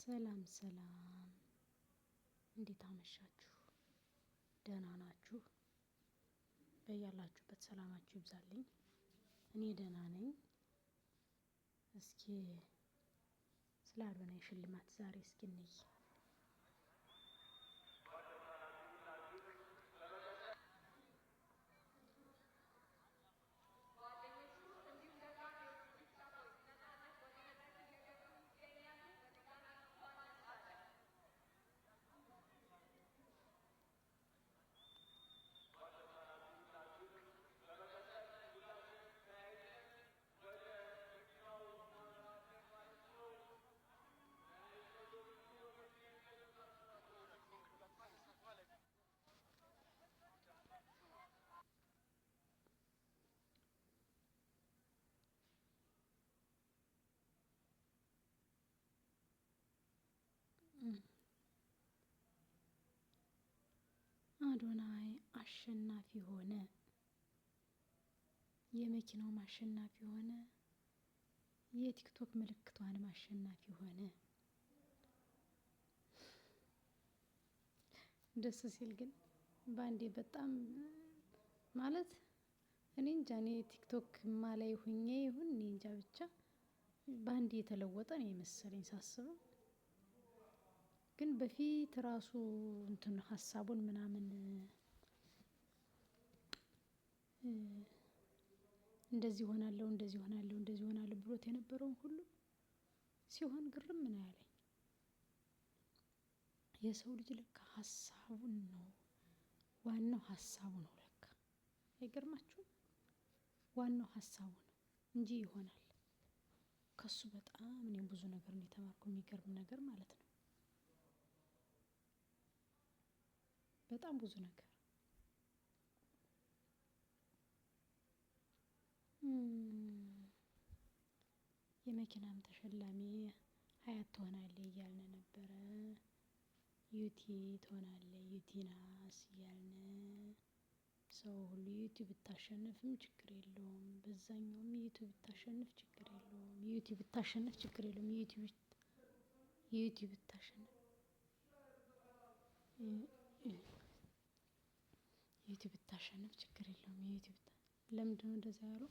ሰላም ሰላም፣ እንዴት አመሻችሁ? ደህና ናችሁ? በያላችሁበት ሰላማችሁ ይብዛልኝ። እኔ ደህና ነኝ። እስኪ ስለ አዶናይ ሽልማት ዛሬ እስኪ እንይ። አዶናይ አሸናፊ ሆነ። የመኪናውም አሸናፊ ሆነ። የቲክቶክ ምልክቷንም አሸናፊ ሆነ። ደስ ሲል ግን በአንዴ በጣም ማለት እኔ እንጃ፣ እኔ ቲክቶክ ማላይ ሁኜ ይሁን እኔ እንጃ፣ ብቻ በአንዴ የተለወጠ ነው የመሰለኝ ሳስበው። ግን በፊት ራሱ እንትን ሀሳቡን ምናምን እንደዚህ ሆናለሁ፣ እንደዚህ ሆናለሁ፣ እንደዚህ ሆናለሁ ብሎት የነበረውን ሁሉ ሲሆን ግርም ነው ያለኝ። የሰው ልጅ ለካ ሀሳቡን ነው ዋናው፣ ሀሳቡ ነው ለካ። አይገርማችሁም? ዋናው ሀሳቡ ነው እንጂ ይሆናል። ከሱ በጣም እኔ ብዙ ነገር ነው የተማርኩ፣ የሚገርም ነገር ማለት ነው። በጣም ብዙ ነገር። የመኪናም ተሸላሚ ሀያት ትሆናለች እያልን ነበረ። ዩቲ ትሆናለች፣ ዩቲናስ እያልን ሰው ሁሉ ዩቲ ብታሸንፍም ችግር የለውም። በዛኛውም ዩቲ ብታሸንፍ ችግር የለውም። ዩቲ ብታሸንፍ ችግር የለውም። ዩቲ ብታሸንፍ፣ ዩቲ ብታሸንፍ ችግር የለውም። ዩቲ ለምንድን ነው እንደዛ ያሉ?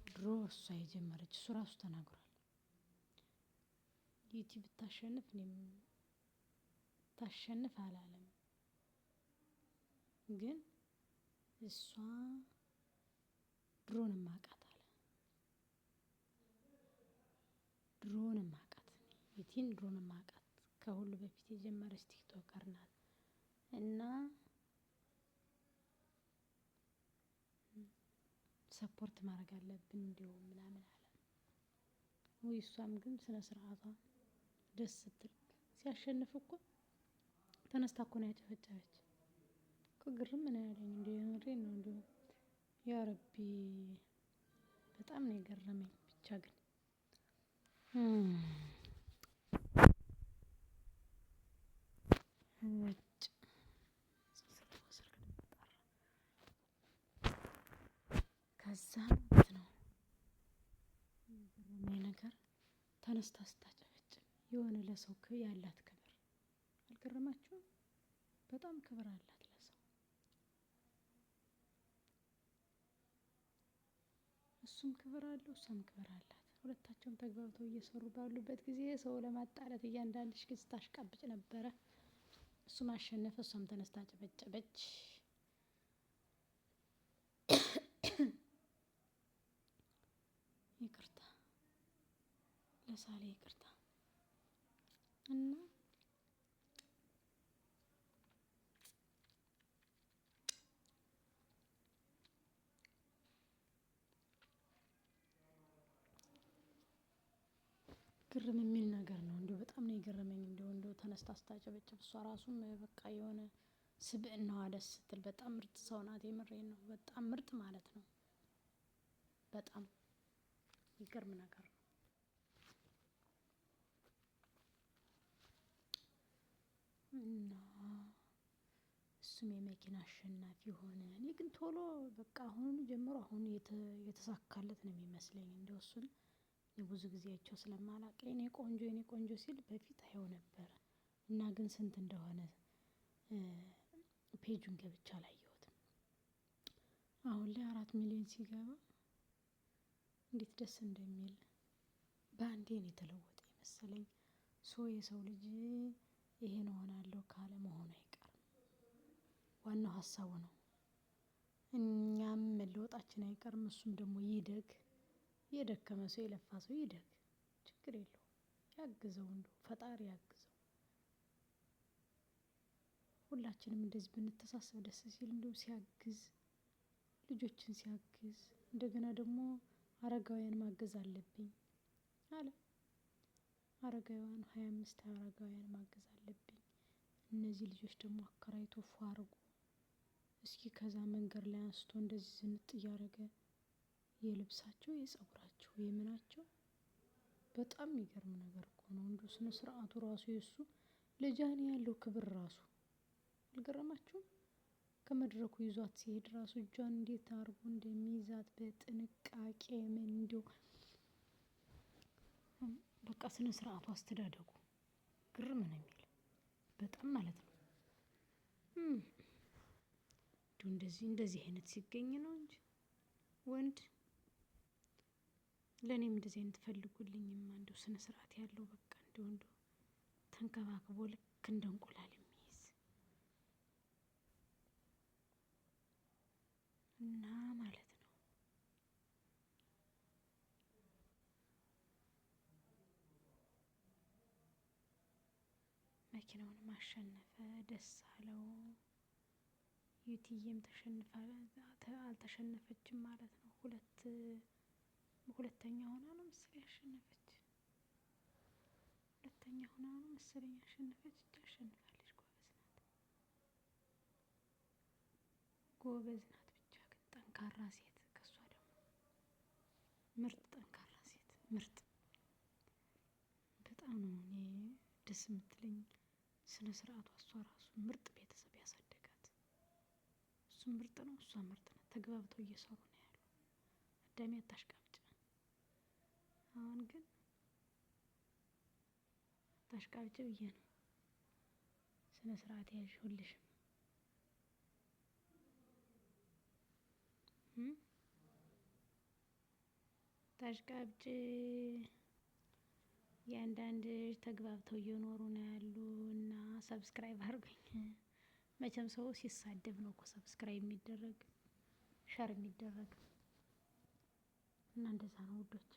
ድሮ እሷ የጀመረች፣ እሱ ራሱ ተናግሯል። ዩቲ ብታሸንፍ እኔም ታሸንፍ አላለም፣ ግን እሷ ድሮንም አውቃት አለ። ድሮንም አውቃት፣ ዩቲን ድሮንም አውቃት፣ ከሁሉ በፊት የጀመረች TikToker ናት እና support ማድረግ አለብን እንዲሁ ምናምን አለ። ወይ እሷም ግን ስነ ስርዓቷ ደስ ስትል ሲያሸንፍ እኮ ተነስታ እኮ ነው ያጨበጨበች እኮ። ግርም ነው ያለኝ። እንዲ የምሬን ነው። እንዲ ያ ረቢ በጣም ነው የገረመኝ። ብቻ ግን ውጭ ከዛ ማለት ነው የገረመኝ ነገር ተነስታ ስታጨበጭብ የሆነ ለሰው ያላት ክብር አልገረማችሁም? በጣም ክብር አላት ለሰው። እሱም ክብር አለው፣ እሷም ክብር አላት። ሁለታቸውም ተግባብተው እየሰሩ ባሉበት ጊዜ ሰው ለማጣላት እያንዳንድሽ ግን ስታሽቃብጭ ነበረ። እሱም አሸነፈ፣ እሷም ተነስታ ጨበጨበች። ይቅርታ ለሳሌ ይቅርታ። እና ግርም የሚል ነገር ነው። እንዲሁ በጣም ነው የገረመኝ። እንዲሁ ተነስታ ስታጨበጭብ እሷ ራሱም በቃ የሆነ ስብዕናዋ ደስ ስትል በጣም ምርጥ ሰው ናት። የምሬን ነው። በጣም ምርጥ ማለት ነው። በጣም ይገርም ነገር ነው። እና እሱም የመኪና አሸናፊ ሆነ። እኔ ግን ቶሎ በቃ አሁኑ ጀምሮ አሁን የተሳካለት ነው የሚመስለኝ። እንደው እሱን ብዙ ጊዜያቸው ስለማላቅ የኔ ቆንጆ የኔ ቆንጆ ሲል በፊት አየው ነበረ እና ግን ስንት እንደሆነ page ኡን ገብቼ አላየሁትም። አሁን ላይ 4 ሚሊዮን ሲገባ እንዴት ደስ እንደሚል፣ በአንዴ ነው የተለወጠ የመሰለኝ። So የሰው ልጅ ይሄን እሆናለሁ ካለ መሆኑ አይቀርም። ዋናው ሀሳቡ ነው። እኛም መለወጣችን አይቀርም። እሱም ደግሞ ይደግ። የደከመ ሰው፣ የለፋ ሰው ይደግ። ችግር የለውም። ያግዘው፣ እንደው ፈጣሪ ያግዘው። ሁላችንም እንደዚህ ብንተሳሰብ ደስ ሲል፣ እንደው ሲያግዝ፣ ልጆችን ሲያግዝ፣ እንደገና ደግሞ አረጋውያን ማገዝ አለብኝ አለ። አረጋውያን፣ 25 አረጋውያን ማገዝ አለብኝ። እነዚህ ልጆች ደግሞ አከራይቶ ፏ አርጎ፣ እስኪ ከዛ መንገድ ላይ አንስቶ እንደዚህ ዝንጥ እያደረገ፣ የልብሳቸው፣ የጸጉራቸው፣ የምናቸው በጣም የሚገርም ነገር እኮ ነው። እንዲሁ ስነ ስርዓቱ ራሱ፣ የእሱ ለጃኒ ያለው ክብር ራሱ አልገረማችሁም? ከመድረኩ ይዟት ሲሄድ ራሱ እጇን እንዴት አድርጎ እንደሚይዛት በጥንቃቄ፣ ምን እንዲሁ በቃ ስነ ስርዓቱ፣ አስተዳደጉ ግርም ነው የሚል በጣም ማለት ነው። እንዲሁ እንደዚህ እንደዚህ አይነት ሲገኝ ነው እንጂ ወንድ። ለእኔም እንደዚህ አይነት ፈልጉልኝማ፣ እንደው ስነ ስርዓት ያለው፣ በቃ እንደው ተንከባክቦ ልክ እንደ እንቁላል የሚይዝ እና ማለት ነው። መኪናውን አሸነፈ፣ ደስ አለው። ዩቲዬም ተሸንፋ አልተሸነፈችም ማለት ነው። ሁለተኛ ሆና ነው መሰለኝ ያሸነፈች። ሁለተኛ ሆና ነው መሰለኝ ያሸነፈች። እጅ አሸንፋለች። ጎበዝ ናት፣ ጎበዝ ናት። ብቻ ግን ጠንካራ ሴት፣ ከሷ ደግሞ ምርጥ ጠንካራ ሴት፣ ምርጥ፣ በጣም ነው እኔ ደስ የምትለኝ። ስነ ስርዓቷ፣ እሷ ራሱ ምርጥ ቤተሰብ ያሳደጋት። እሱ ምርጥ ነው፣ እሷ ምርጥ ናት። ተግባብተው እየሰሩ ነው ያሉ። አዳሚ አታሽቃብጭ። አሁን ግን አታሽቃብጭ ብዬ ነው። ስነ ስርዓት ያዥ ሁልሽም። ታሽቃብጭ። የአንዳንድ ተግባብተው እየኖሩ ነው ያሉ እና subscribe አድርጉኝ። መቼም ሰው ሲሳደብ ነው እኮ subscribe የሚደረግ፣ share የሚደረግ፣ እና እንደዛ ነው ውዶች።